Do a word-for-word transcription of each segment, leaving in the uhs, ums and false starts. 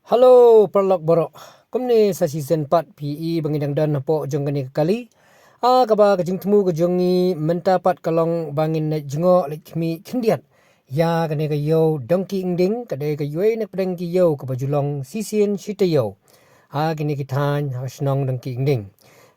Hello, paralok baroh. Kumne sa shisien pat phi i ba ngi dang don hapoh jong kane ka kali. Ah, kaba ka jingthmu ka jong ngi mynta pat ka long ba ngin leit jngoh leit khmih khyndiat ïa kane ka ïew Dongki Ingding, ka dei ka iwei na pdeng ki ïew kaba ju long shisien shi taïew ha kine ki thaiñ ha ka shnong Dongki Ingding.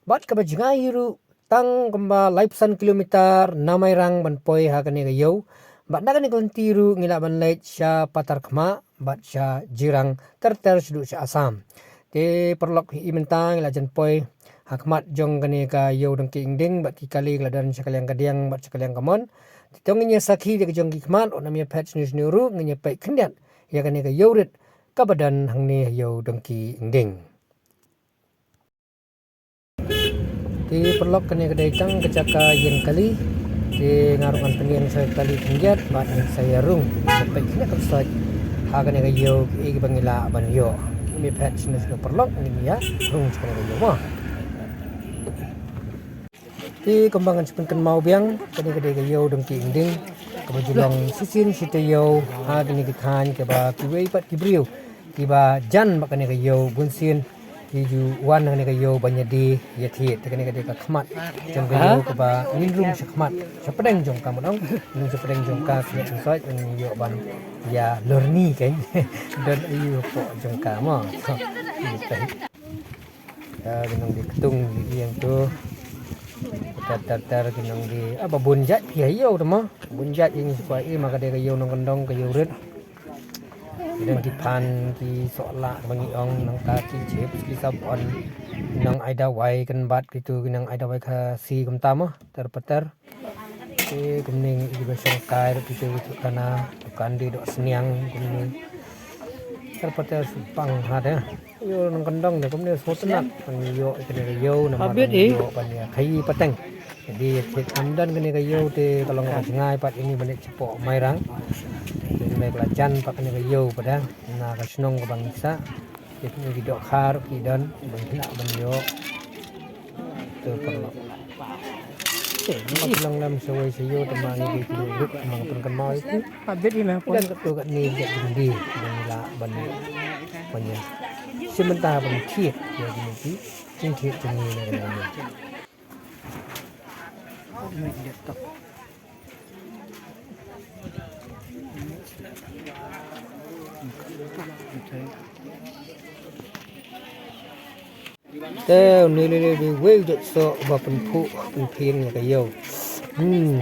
Bad kaba jngai hi ruh tang kumba laiphew san kilometer na Mairang ban poi ha kane ka ïew. Bad na kane ka lynti ruh ngi lah ban leit sha Patarkhmah bad sha Jirang ter ter shaduh sha Assam. Te paralok, hi i mynta ngi la jan poi ha khmat jong kane ka ïew Dongki Ingding bad ki kali ki la don sha ka liang ka diang bad sha ka liang ka mon. Te to ngin ïa sakhi da ka jong ki khmat, wat nym ïa phet shano shano ruh, ngin ïa peit khyndiat ïa kane ka ïew rit kaba don hangne ha ïew Dongki Ingding. Te paralok, kane ka dei tang ka jaka ïeng kali. Te nga ruh ngan pynïeng sha kali khyndiat bad ngin sa ïa rung. Peit kane ka sait ha kane ka ïew, kiei kiba ngi lah ban ïoh. Ngim phet shano shano paralok, ngin ïa rung sha kane ka ïew mo. Te kumba ngan sa pynkynmaw biang, kane ka dei ka ïew Dongki Ingding kaba ju long shisien shi taïew ha kine ki thaiñ, kaba kiwei pat ki briew kiba jan bad kane ka ïew bunsien ki ju wan ha kane ka ïew ban ïa die ïa thied. Te kane ka dei ka khmat jong ka ïew kaba ngin rung sha khmat, sha pdeng jong ka, mo nong. Ngin rung sha pdeng jong ka, khmat sha sait, ngin ïoh ban ïa lorni kan. Don aiu hapoh jong ka mo. Ïa, ki nongdie ktung ïa ïing tu. Ter ter ter ki nongdie, ah, ba bun jait phi ha ïew tu mo. Bun jait ïing shuwa i, ma ka dei ka ïew nongkyndong, ka ïew rit. Ki dang ki phan, ki sohlah, ba ngi ong nangta ki chips, ki sabon, ki nong ai dawai, kan bat kitu, ki nong ai dawai Khasi kumta mo. Ter pater. Te kumne ngi ïoh ba shongkai ruh kito ki thukana, dukan die doh sniang kumne. Ter pater, shu pang ha de. Ïoh nongkyndong de kumne sngewtynnat. Ngi ïoh kane ka ïew namar ngi ïoh ban ïa khaii pateng. Jadi thied ym don kane ka ïew te ka long ka jngai pat ïa ngi ban leit shapoh Mairang. Te ngi la jan pat kane ka ïew pat de na ka shnong kaba ngi sah. Te kine ki dohkha ruh ki don ban khynnah ban ïoh. Te paralok. Te ngi long lem shawei shaïew te ma ngi dei ki ruh ma nga pynkynmaw ïa ki. Ki don katto katne ki jait jingdie ba ngi lah ban ban ïa. Shi mynta ban thied ïa kine ki jingthied jong ngi na kane ka ïew. Te une lei lei lei wei u jait soh ba pynphuh pynphieng ïa ka ïew. Hmm.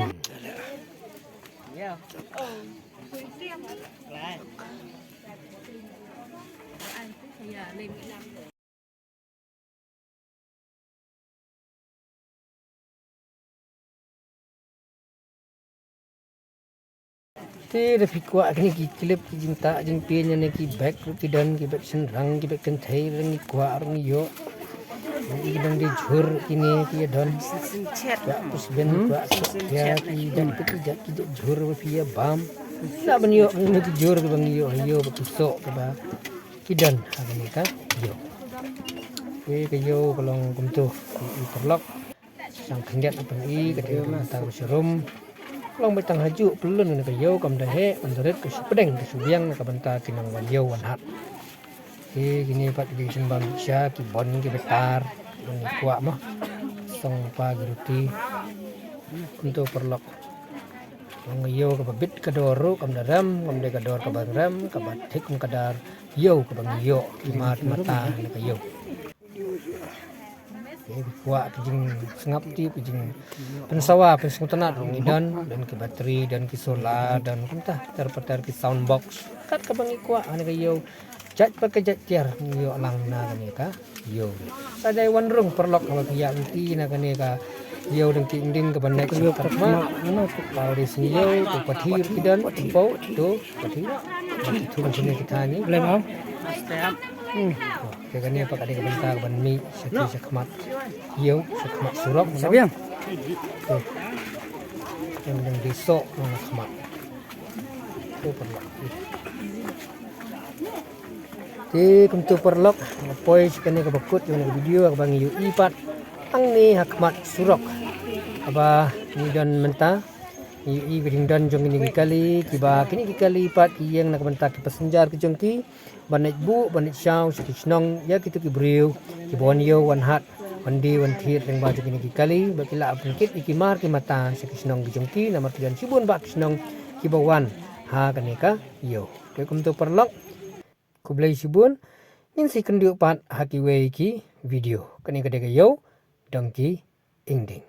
Te da phi kwah kine ki clip, ki jingtah jingpien, ne ki bag ruh ki don, ki bag shynrang, ki bag kynthei ruh ngi kwah ruh ngi ïoh. Ki dang die jhur kine ki ïa don. Kwah push band, kwah soh ïa ki jait, ki jait, ki jait jhur ba phi ïa bam. Lah ban ïoh kine ki jhur kiba ngi ïoh, ïoh ba ki soh kiba ki don ha kane ka ïew. Te ka ïew ka long kumto, i paralok. Shang khyndiat na pyn-i ka dei ka bynta ka sharum. Long beit tang ha juh pyllun kane ka ïew, kam da heh kam da rit, ka shu pdeng ka shu biang na ka bynta ki nongwan ïew wan hat. Te kine pat ki jingbam sha ki bon ki bitar, ki kwah mo. Song pa ki ruti. Kumto paralok. Long ka ïew kaba bit ka dor ruh kam da rem, kam dei ka dor kaba rem, kaba thik kum ka dor ïew kaba ngi ïoh, ki mat mata na ka ïew. Ki kwah ki jingsngap tip, ki jingpynsawa pynsngewtynnat ruh ngi don, don ki batri, don ki solar, don kumta ter pater ki sound box. Kat kaba ngi kwah ha kane ka ïew. Jait pat ka jait tiar ngi ïoh lang na kane ka ïew. Sa dei wan rung paralok haba phi ïa lynti na kane ka ïew Dongki Ingding kaba nai ka ïew ka ma. Pau dei sing ïew tu pathir ki don tu pau tu pathir. Ki thung sini kita ni. Lem am. Hmm. Te kane pat ka dei ka bynta ka ban mih sha ki sha khmat ïew, sha khmat surok. Sa biang. Tu. Yang dang di sok na khmat. Tu paralok. Te kumto paralok, nga poi sha kane kaba kut jong kane ka video kaba ngi ïohi pat hangne ha khmat surok kaba ngi don mynta. Ngi ïohi ka jingdon jong kine ki kali, kiba kine ki kali pat ki ïeng na ka bynta ki passenger ki jong ki ban leit buh, ban leit shaw sha ki shnong ïa kito ki briew kiba wan ïew wan hat, wan die wan thied lyngba jong kine ki kali, ba ki lah ban kit ïa ki mar ki mata sha ki shnong ki jong ki, namar ki don shibun bah ki shnong kiba wan ha kane ka ïew. Te kumto paralok, khublei shibun. Ngin sa ïakynduh pat ha kiwei ki video. Kane ka dei ka ïew Dongki Ingding.